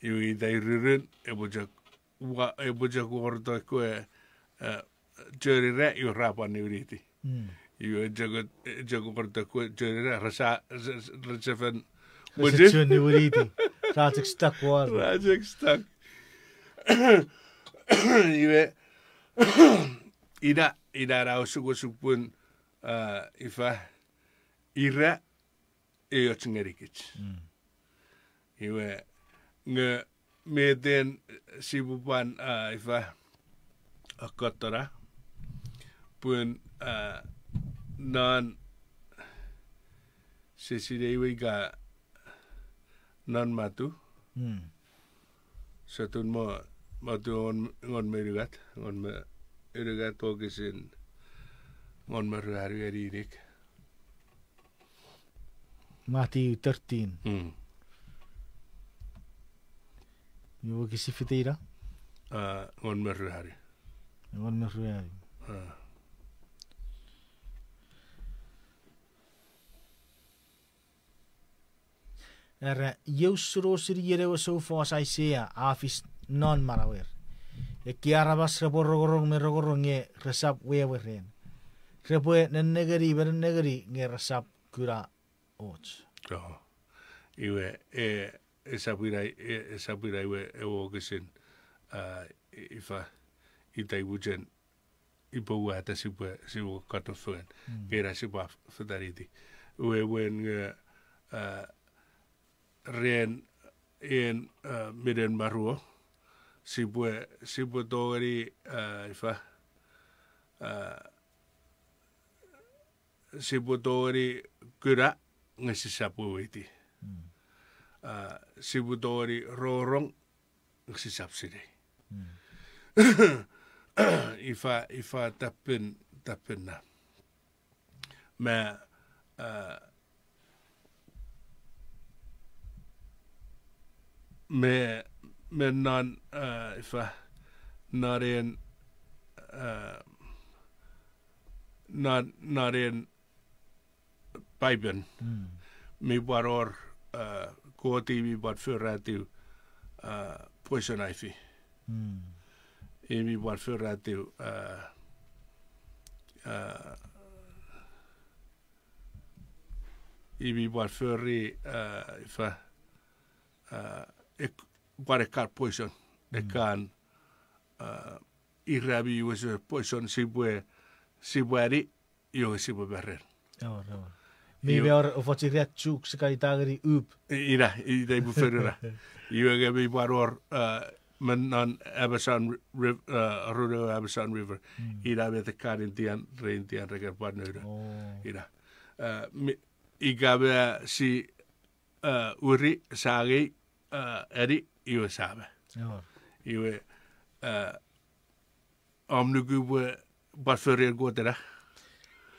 Iwe ita irurun, epwe chok ua, epwe chok wor to ekkewe, eh, chon ira, iwe ra pwan niwiniti. Iwe chok, chok wor to ekkewe chon ira, ra sa, ra, ra sefen, ra se chuen niwiniti. Ra chok stuck won. Ra chok stuck. Iwe, ina, ina na osukosuk pun a, ifa, ira, eoch ngenikich. Iwe, nge meten sipwe pwan, a, ifa, akkotona, pun, a, non, se sinei we ika non Matu. Sotun mo, Matu ngon, ngon me unungat, ngon me unungat wokisin ngon me ruanu ngeni inik. Matthew thirteen. Iwe wokisin fite ina? A, ngon me ruanu. Ngon me ruanu. A. Era, iei usun osini ien ewe soufos Aisea a fis non manauer. Ekkei aramas repwe rongorong me rongorong nge resap wewe ren. Repwe nennengeni me nennengeni nge resap kuna och. Iwe, e, esap ina, e, esap ina iwe ewe wokisin, a, ifa, ita ipuchen, ipwe wata sipwe, sipwe katon fengen. Nge ina sipwe fetaniti. Wewen nge, a, ren, en, a, minen maruo, sipwe, sipwe tongeni, a, ifa, a, sipwe tongeni kuna nge sisap weweiti. A, sipwe tongeni rongorong nge sisap sinei. Ifa, ifa tappin, tappin na. Me, a, me, me non, a, ifa, non en, a, non, non en Paipen. Mi pwan wor, a, Kot i mi pwan foratiw, a, poison ivy. I mi pwan foratiw, a, a, i mi pwan fori, a, ifa, a, ek-, pwan ekkan poison. Ekkan, a, ira mi wesen poison sipwe, sipwe ani, iwe sipwe meren. Mi, iwe, mi wor efoch ira chuk sia kan ita ngeni up. Ina, ita ipwe fori ira. Iwe nge mi pwan wor, a, me non Amazon Ri-, Riv-, a, arun ewe Amazon River. Ina met ekkan Indian, re Indian re kan pwan nounou. Ina. A, mi, ika me si, a, wiri, sa angei, a, ani, iwe sa me. Iwe, a, om nuku pwe pwan forien Kot ena.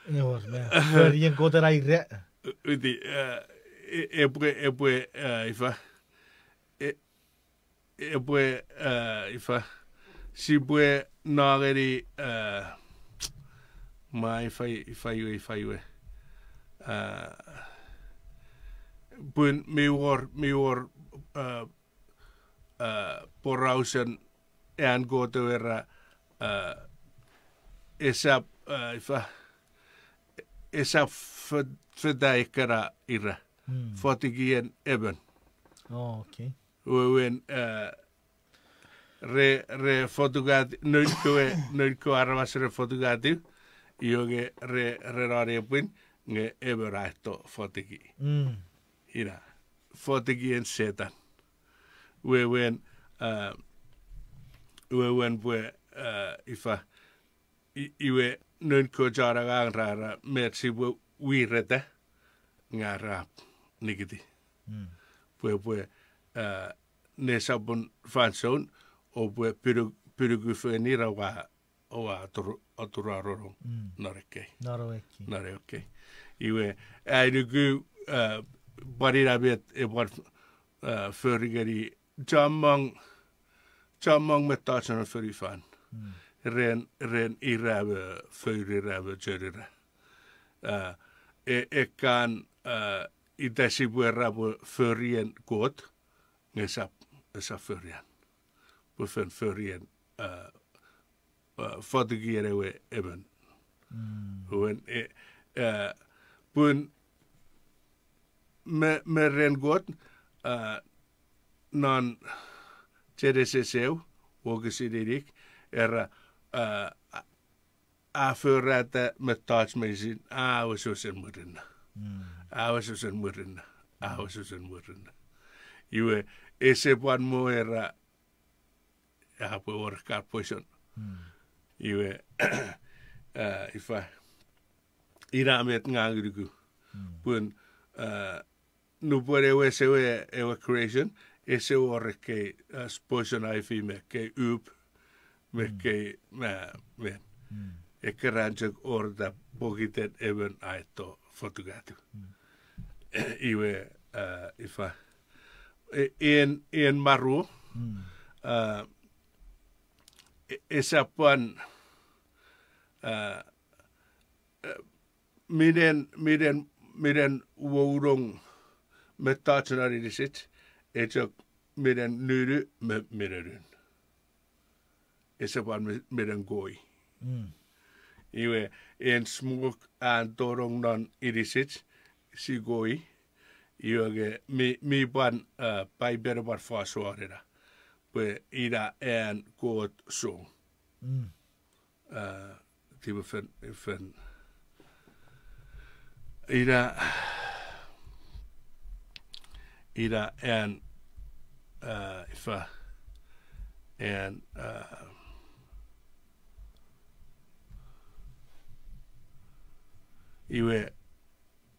Forien Kot ena ira. Uti, a, e-, epwe, epwe, a, ifa. E-, epwe, a, ifa. Sipwe no ngeni, a, ma ifa, ifa iwe, ifa iwe. A, pun mi wor, mi wor, a, a, porausen an Kot ewe era, a, esap, a, ifa, esap fet-, feta ekkana ira. Fotikien emon. Wewen, a, re, re fotukati, noun kewe, noun kewe aramas re fotukatiw, iwe nge re, re non epwin, nge emon a eto fotiki. Ina, fotikien Setan. Wewen, a, wewen pwe, a, ifa, i-, iwe noun kewe chon angang ra era met sipwe wireta, nge ra nikiti. Pwe, pwe, a, nesopun fansoun, oupwe pinu-, pinuku fengeni ra ua, ua aturu-, atururonong non ekkei. Non ekkei. Iwe, ai nuku, a, pwan ina met, e pwan, a, fori ngeni chommong, chommong mettoch non fonufan. Ren, ren ira me, foun ira me chon ira. A, e-, ekkan, a, ita sipwe era pwe forien Kot, nge esap, esap forian. Pwe fen forien, a, a, fotikien ewe emon. Wen, e, a, pun me, me ren Kot, a, non Genesis eu, wokisin inik, era, a, a, a forata mettoch meinisin, a wesewesen murinno. A wesewesen murinno. A wesewesen murinno. Iwe, ese pwan mo era, a pwe wor ekkan poison. Iwe, a, ifa, ina met ngang ngenikich. Pun, a, nupwen ewe ese ewe, ewe creation, ese wor ekkei, a, poison ivy me ekkei up, me ekkei, ma, me. Ekkei ran chok wor ta pokiten emon a eto fotungatiw. Iwe, a, ifa. E-, en, en maruo, a, e-, esap pwan, a, minen, minen, minen wounong mettoch non inisich, e chok minen nunu me minen un. Ese pwan mi-, minen koi. Iwe, en smok an tonong non inisich, si koi, iwe nge mi, mi pwan, a, Paipen e pwan fos won ena. Pwe ina an Kot song. A, tipefen, fen. Ina, ina an, a, ifa, an, a, iwe,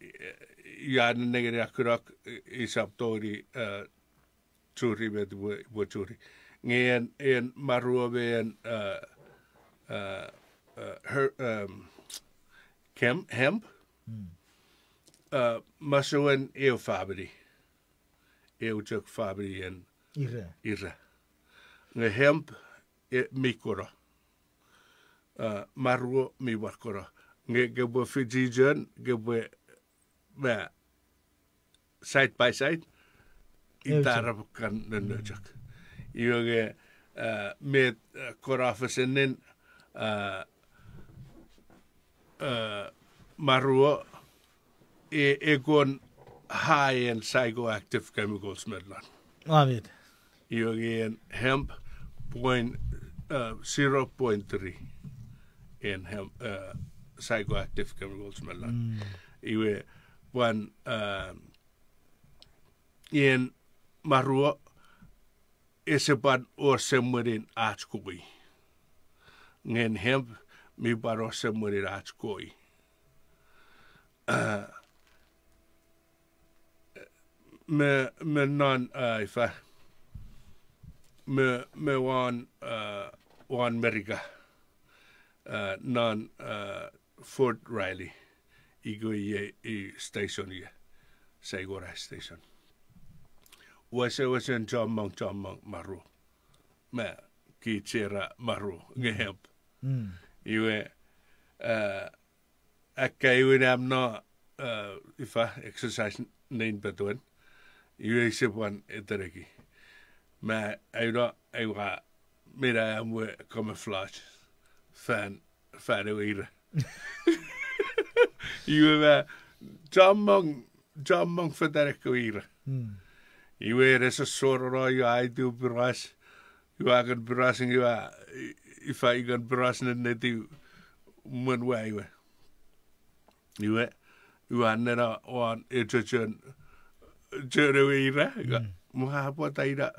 i-, ia nengeni a kunok, i-, isap tongeni, a, churi met pwe, pwe churi. Nge en, en maruo me en, a, a, a, her-, em, kem-, hemp, a, masouen eu famini. Eu chok famini en ira. Nge hemp, e, mi kono. A, maruo mi pwan kono. Nge kepwe fichichon, kepwe, ma, side by side, ita ra kan nonno chok. Iwe nge, a, met, a, kono fesenin, a, a, maruo, e, e kon high en psychoactive chemicals me lon. Iwe nge en hemp point, a, zero point three en hemp, a, psychoactive chemicals me lon. Iwe pwan, a, en maruo ese pwan wor semwenin ach koi. Nge en hemp mi pwan wor semwenin ach koi. Me, me non, a, ifa, me, me won, a, won Merika, a, non, a, Fort Riley, ikewe iei, i station ie, Saikora station. Wesewesen chommong, chommong maruo. Ma, kich era maruo nge hemp. Iwe, a, akkaewin am no, a, ifa, exercise nein petewen. Iwe ise pwan eteneki. Ma, aino, aiwa, mina am we camouflage fan, fan ewe ira. Iwe ma, chommong, chommong fetan ekkewe ira. Iwe ese sorono, iwe a itiw piras, iwe a kan piras, iwe a, i-, ifa, i kan piras nennetiw mwen wa iwe. Iwe, iwe a nena won echochon, chon ewe ira, iwe, mwa pwata ina,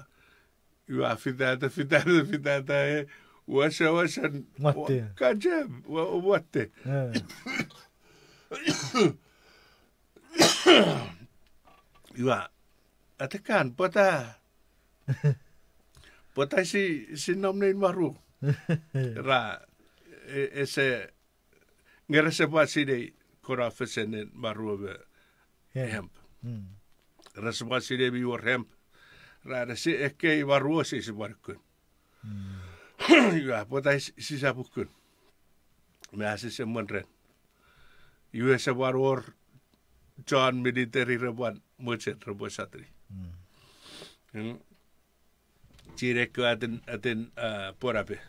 iwe a fitata, fitata, fitata, e, wesewesen, kajem, watte. Iwe, atekan, pwata, pwata si, si nom nein maruo. Ra, e, ese, nge rese pwan sinei kono fesenen maruo me hemp. Rese pwan sinei mi wor hemp. Ra, rese ekkei maruo sise pwan kun. Iwe, pwata sisap kun. Me a sise mwen ren. Iwe ese pwan wor chon military re pwan mochen repwe sotuni. Chienei kewe atin, atin, a, pwonape.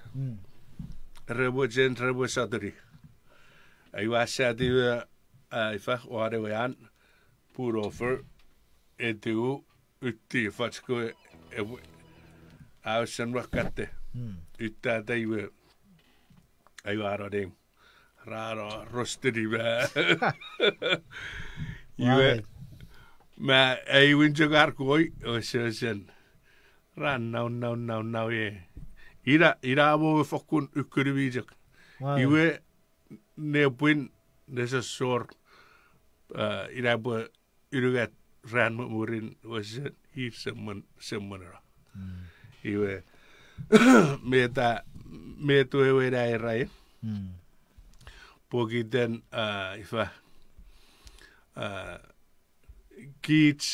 Repwe chen, repwe sotuni. Aiwa sati we, a, ifa, won ewe an, pullover, etiw, utti, foch kewe, epwe, a usen wakatte. Uttata iwe, aiwa no name. Ra no rosteni ma. Iwe, ma, aewin chok ar koi, wesewesen. Ra nau, nau, nau, nau, e. Ina, ina mo fokkun ukkunumi chok. Iwe, nepwin, nesosor, ina pwe unungat ran mwirin wesen ir semwen, semwen ra. Iwe, meta, met wewen a era e. Pokiten, ifa, kich,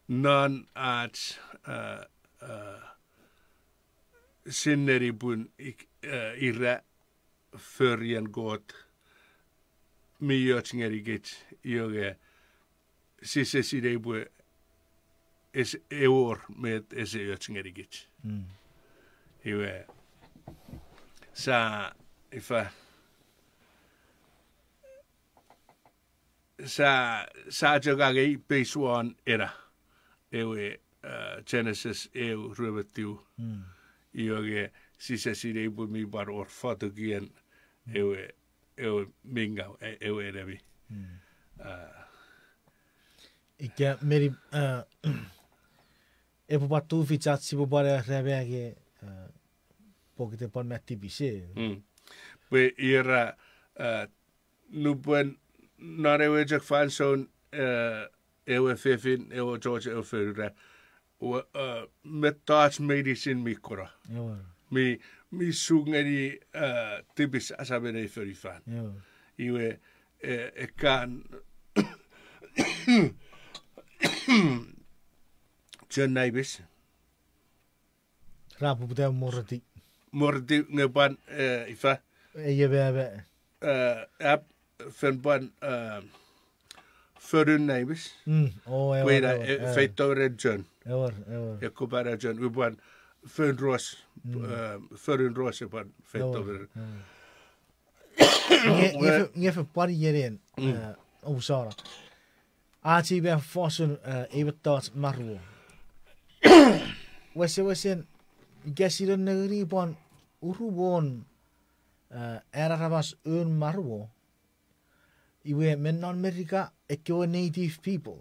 non ach, sinneni pun ik-, ira forien Kot mi och ngenikich, iwe nge sise sinei pwe ese, ewor met ese och ngenikich. Iwe, sa, ifa, sa, sa chok angei peis won ena. Ewe, Genesis eu rue me tiu. Iwe nge sise sinei pwe mi pwan wor fotukien ewe, ewe mi ngaw, e-, ewe enemi. Ika meni, epwe pwan tufich ach sipwe pwan era me nge, pokiten pwan met tipis e. Pwe ira, nupwen non ewe chok fansoun, ewe fefin, ewe choch, ewe fonu ra, mettoch meinisin mi kuna. Mi, mi su ngeni, tipis asamen ei fonufan. Iwe, ekkan chon naimis ra poputa moriti. Moriti nge pwan, ifa, ei epapa, ap, fen pwan, fonun naimis. Pwe ina, feito ren chon. Ekkoch pwan chon, we pwan fon ros, fonun ros e pwan feito ren. Nge, nge fe-, nge fen pwan ienien, omusano. Ach iwe fosun, ei mettoch maruo. Wesewesen, ika sise nengeni pwan uruwon, an aramas un maruo. Iwe me non Merika, ekkewe native people,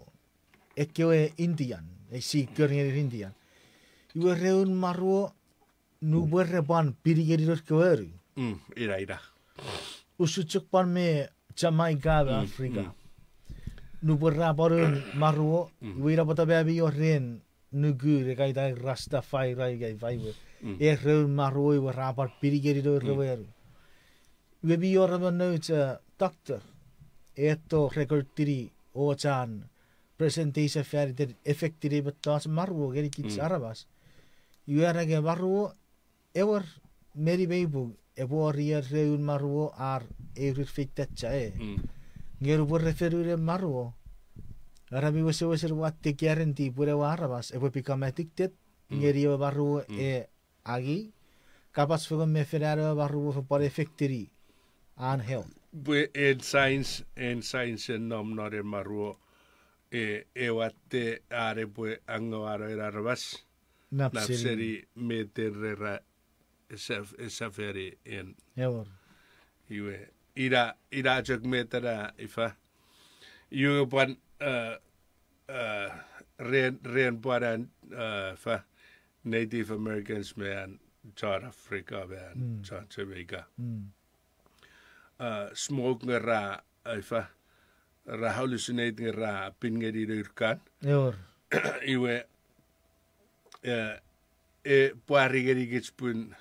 ekkewe Indian, ei si kor ngeni Indian. Iwe re un maruo, nupwen re pwan pini ngeni nour kewe anu. Ina, ina. Usun chok pwan me Jamaica me Africa. Nupwen ra pwan un maruo, iwe ina pwata mi wor ren nuku re kaita Rastafari ika ifa iwe. E re un maruo iwe ra pwan pini ngeni nour kewe anu. Iwe mi wor emon nouch, doctor, eto record-ini och an presentation faniten effect-in ei mettoch maruo ngeni kich aramas. Iwe era nge maruo, ewer, meni mei pung, epwe wor ier re un maruo ar, e, rir feitacha e. Nge nupwen re fen un maruo, era mi wesewesen watte guarantee pwe ewe aramas epwe become addicted ngeni ewe maruo e angei, kapach fengen me fen an ewe maruo fen pwan effect-ini an health. Pwe en science, en science en nom non en maruo, e, e watte an epwe angawano en aramas nap seni met en re ra esaf-, esafani en. Iwe, ina, ina chok met ena ifa. Iwe pwan, ren, ren pwan an, ifa, Native Americans me an chon Africa me an chon Jamaica. Smoke nge ra, ifa, ra hallucinate nge ra pin ngeni nour kan. Iwe, e, pwari ngenikich pun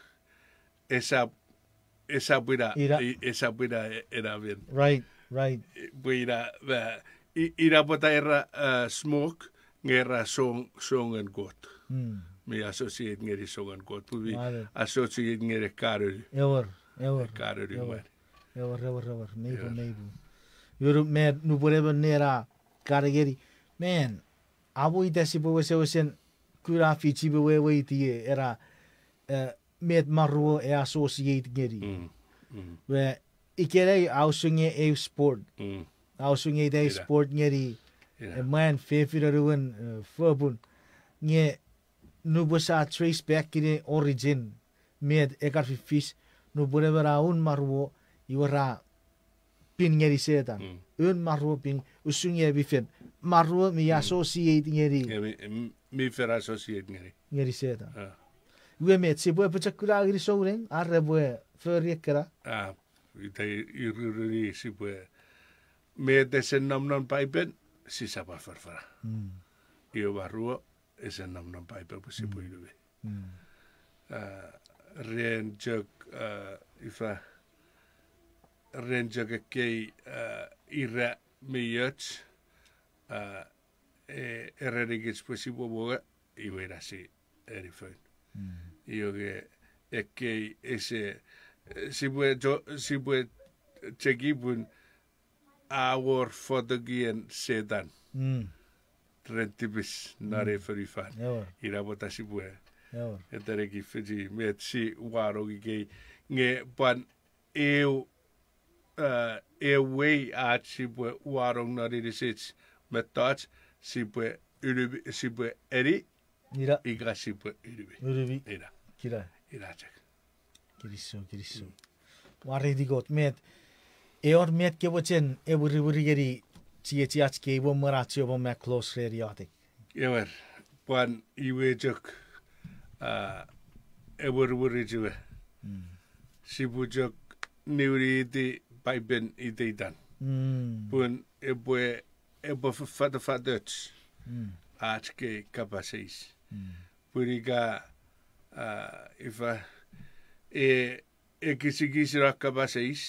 esap, esap ina, esap ina ena men. Pwe ina, ina pwata era, smoke, nge era song, songen Kot. Mi associate ngeni songen Kot. Pwe mi associate ngeni kanoni. Ewer, ewer, ewer, ewer, mei pung, mei pung. Iwe met nupwen emon nena kan ngeni, man, amo ita sipwe wesewesen kuna fichi me weweiti e, era, met maruo e associate ngeni. Iwe, ikenai a usun nge eu sport. A usun nge ita eu sport ngeni, e, mwan, fefin, anuon, fopun. Nge nupwen sa trace back-ini origin, met e kan fifis, nupwen emon a un maruo, iwe ra pin ngeni Setan. Un maruo pin, usun nge mi fen maruo mi associate ngeni, mi fen associate ngeni, ngeni Setan. Iwe met, sipwe pochokun ngeni souneng, are epwe fori ekkena? A, ita iruruni sipwe, met ese nom non Paipen, sisap afanafana. Iwe maruo, ese nom non Paipen pwe sipwe inuwe. A, ren chok, a, ifa, ren chok ekkei, a, ira mi och, a, e, erenikich pwe sipwe mongo, iwe ina si eni foun. Iwe nge ekkei ese, sipwe, sipwe cheki pun a wor fotokien Setan ren tipis non ei fonufan. Ina pwata sipwe eteneki fichi met si wanong ikei, nge pwan eu, a, eu wei ach sipwe wanong non inisich mettoch, sipwe unumi, sipwe eni, ika sipwe unumi. Ina chok. Kinisou, kinisou. Mwareiti Kot, met, e wor met ke mochen emwirimwiri ngeni chiechiach kei pwe mwen ach sipwe close ren iotek? Ewer, pwan iwe chok, a, emwirimwirich iwe. Sipwe chok niwiniti Paipen iteitan. Pun epwe, epwe fatafatoch ach kei kapas eis. Pun ika, a, ifa, e, ekisikis ena kapas eis,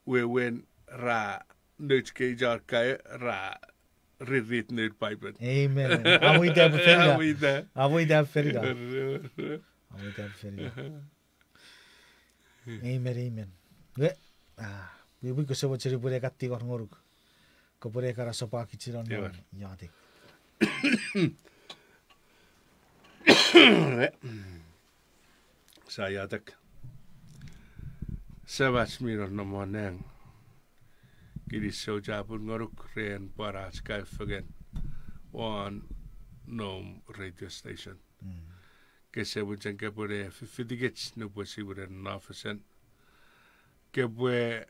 wewen ra, nouch kei chon kaeo ra ririt noun Paipen. Amen. Amo ita epwe fen ina. Amo ita epwe fen ina. Amo ita epwe fen ina. Amen, amen. Iwe, a, pwipwi kose mochen upwe ne kan tingor ngonuk, kopwe ne kan asopwakich non iotek. Sa iotek. Semach mi nom non nang, kinisou chapur ngonuk ren pwan ach kaeo fengen won noum radio station. Kose mochen kopwe ne fifitikich nupwen sipwe ne nonnom fesen. Kopwe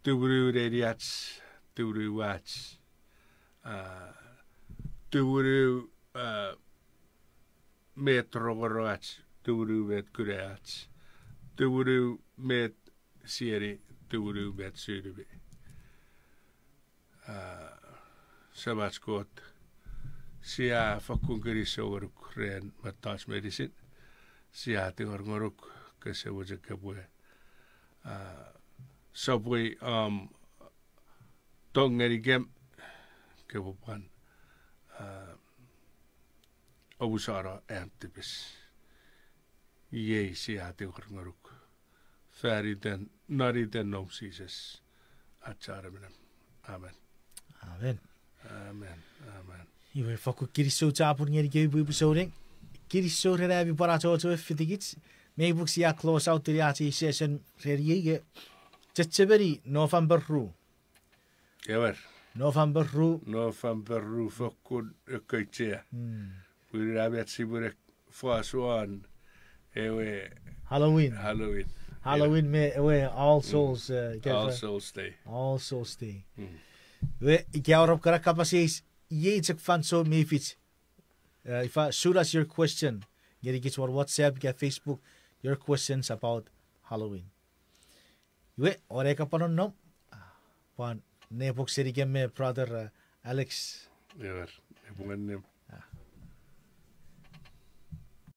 tumunu neniach, tumunu ach, a, tumunu, a, met rongorongach, tumunu met kunoach, tumunu met sieni, tumunu met sunumi. A, Semach Kot, sia fokkun kinisou ngonuk ren mettoch meinisin. Sia tingor ngonuk, kose mochen kopwe, a, sopwei om tong ngenikem, kopwe pwan, a, omusano am tipis. Iei sia tingor ngonuk fan iten, non iten noum Jises, ach Chon Amanau. Amen. Amen. Amen. Amen. Iwe fokkun kinisou chapur ngenikemi pwipwi souneng. Kinisou ren ami pwan achocho fitikich. Mei puk sia close out-ini ach ei session ren iei nge, chechemeni November ru. Ewer. November ru. November ru fokkun ekkoch ia. Pwinin ami ach sipwene fos won ewe Halloween. Halloween. Halloween me ewe All Souls, e, All Souls Day. All Souls Day. Iwe ika ourap kana kapas eis, iei chok fansoun mi fich. E, ifa, shoot us your question ngenikich won WhatsApp ika Facebook, your questions about Halloween. Iwe, won ei kapanon nom, pwan nepok senikem me brother, e, Alex. Ewer, nepok senikem.